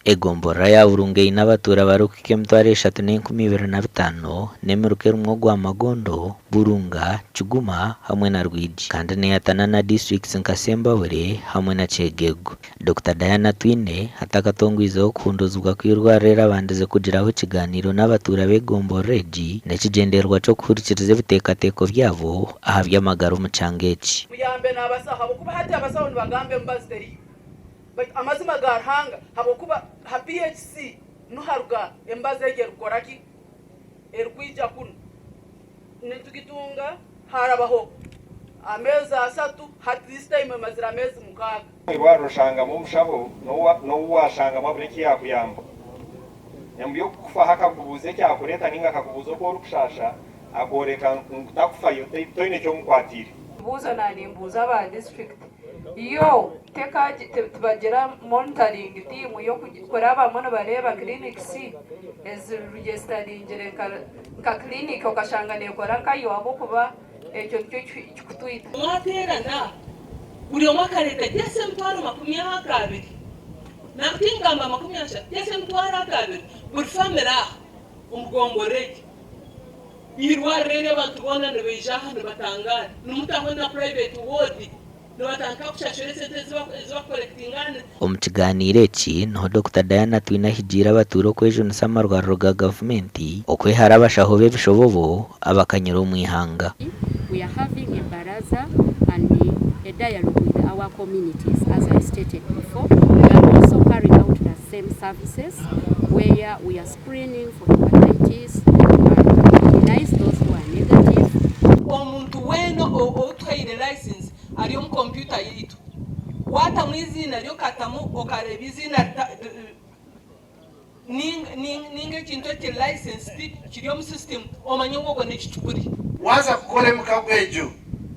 Egomborora ya Burunga eine abatuura barikuhika 3500 n'emiruka erimu ogwa Magondo, Burunga, Kiguma hamwe na Rwigi kandi neyatana na disiturikiti nka Sembabule hamwe na Kyegegwa. Dokita Diana Atwine atakatongwizeho okuhunduzibwa kw'eirwariro eri abandize kugiraho ekigaaniiro n'abatuura b'egomborora egi n'ekigyendererwa ky'okuhurikiriza ebiteekateeko byabo aha by'amagara omu kyanga eki. Muyambe n'abasaho habwokuba hati abasaho nibagamba emibazi teriyo. Baitu amazima ga Ruhanga habwokuba ha PHC nuho haruga emibazi egi erikukora ki? Erikwija kunu. Nitugitunga harabaho ameezi asatu hati this time emazire ameezi mukaaga. Omwirwariro oshangamu omushaho n'ou waashangamu abura eki yaakuyamba. Omu by'okukufaho akakubuuza ekyakureeta nainga akakubuuza oku orikushaasha, akooreka ngu takufayo, toine eki omukwatiire. Mbuuza na nimbuuza aba district yo tibagira monitoring team yokurabamu nibareeba clinics eziregisitaringire nka clinic okashanga nekora nkayo ahabwokuba ekyo nikyo kikutwita. Mwateerana, buri omwe akareeta just emitwaro makumi akabiri, tingamba makumi ashatu, just emitwaro akabiri buri famire aha omu gomborora egi. Eirwariro eri abantu boona nibaija aha nibatangaara, nimutaho na private ward nibatandika kushashura esente ezi bakukorekitinga aha. Omu kigaaniiro eki, niho Dokita Diana Atwine ahigiire abatuura okwejunisa amarwariro ga gavumenti okwehara abashaho b'ebishobobo abakanyire omu ihanga. We are having a baraza and a dialogue with our communities as I stated before. We are also carrying out the same services where we are screening for hepatitis and immunize those who are negative. Omuntu weena ou tuhaire license ari omu kompyuta yaitu, waatamu eiziina rye okatamu okareeba eiziina ninga ekintu ekiri licensed kiri omu system omanye ngu ogwo n'ekicupuri. Waaza kukora emikago egyo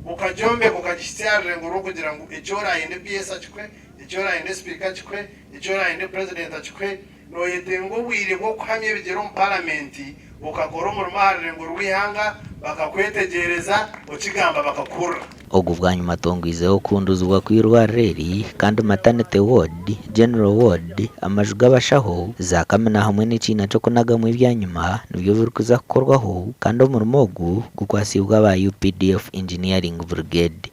okagyombeka okagihitsya aha rurengo rw'okugira ngu eki oraayende PS akikuhe, eki oraayende sipiika akikuhe, eki oraayende purezidenti akikuhe, Nooyetenga obwire bw'okuhamya ebigyere omu paramenti, okakora omurimo aha rurengo rw'eihanga, bakakwetegyereza, okigamba bakakuhurira. Ogu bwanyima atongwizeho okuhunduzibwa kw'eirwariro eri kandi Maternity Ward, General Ward, amaju g'abashaho, za kamina hamwe n'ekiina ky'okunagamu ebyanyima nibyo birikuza kukorwaho kandi omurimo ogu gukwatsiibwe aba UPDF Engineering Brigade.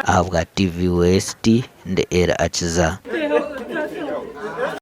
Ahabwa TV West, ndi Elly Akiza.